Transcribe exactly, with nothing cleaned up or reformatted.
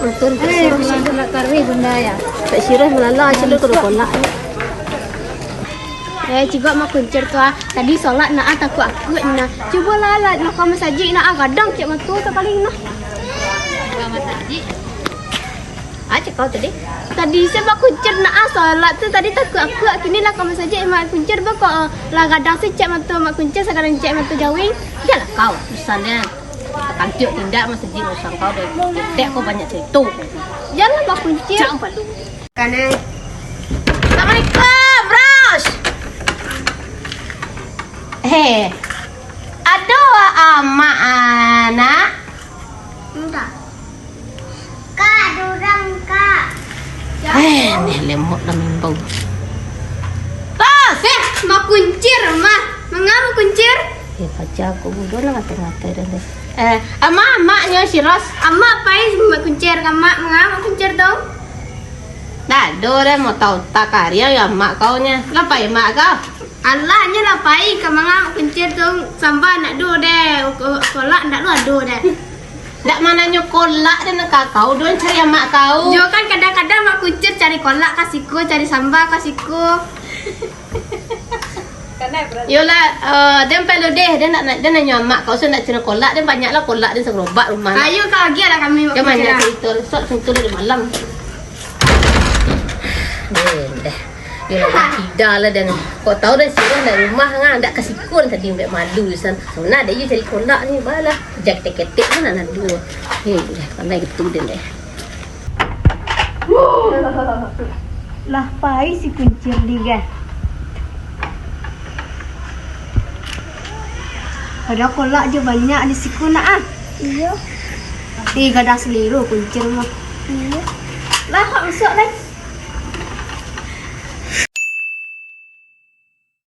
Betul. Eh, bulan nak tarawih bunda ya. Tak sirah melala, sirah kalau kolak. Eh, cigok Mak Kuncir tu ah. Tadi solat nak ah takuak-akuak nah. Cubolah lah, lah ka masajik nak ah gadang cek mata tu paling nah. Ka masajik. Ah, cek kau tadi. Tadi se Mak Kuncir nak ah solat tu tadi takuak-akuak, kini lah ka masajik Mak Kuncir beko, ah, lah gadang se cek mata Mak Kuncir sagadang cek mata jawing. Janlah kau, misalnya. Kantiuk indak masajik urusan kau deh. Tek kau banyak cerita. Janlah Mak Kuncir. Cak palu. Kane. Assalamualaikum, Bros. Heh. Ado amak anak? Indak. Kak, durang, Kak. Eh, nih lemot lah mimbau. Pas, eh, Mak Kuncir, Mah. Manga Mak Kuncir? Eh, paja aku budo lah ngata-ngata dah deh. Eh, ama, amaknyo si Ros. Amak pai Mak Kuncir ka mak, manga Mak Kuncir tu? Dah ado deh, mau tahu tak kariang ya amak kau nya. Lah pai mak kau? Alah, nyo lah pai ka manga Mak Kuncir tu, samba ndak ado deh, ko-, kolak ndak lo ado deh. Ndak mananyo kolak deh nak ka kau, don cari amak kau. Yo kan kadang-kadang Mak Kuncir cari kolak ka siko, cari samba ka siko. Yolah, eh, den perlu deh, den nak, den nanyo amak kau, so ndak cari kolak, den banyak lah kolak den sagarobak rumah. Ayo kau agiah lah kami, Mak Kuncir. Banyak cerita, sok sentuh dari malam. Deh, deh. Yolah, tidak lah dan kau tahu dah sirah dari rumah ngah, ndak ka siko tadi, ambek malu san. Sana ada you cari kolak ni, balah. Jangan ketek-ketek lah nak nadu. Hei, dah pandai gitu deh. Lah pai si Kuncir di gah. Ada kolak je banyak di siko nak ah. Iya. Eh, gadang selero Kuncir mah. Iya. Lah, kok masuk lah.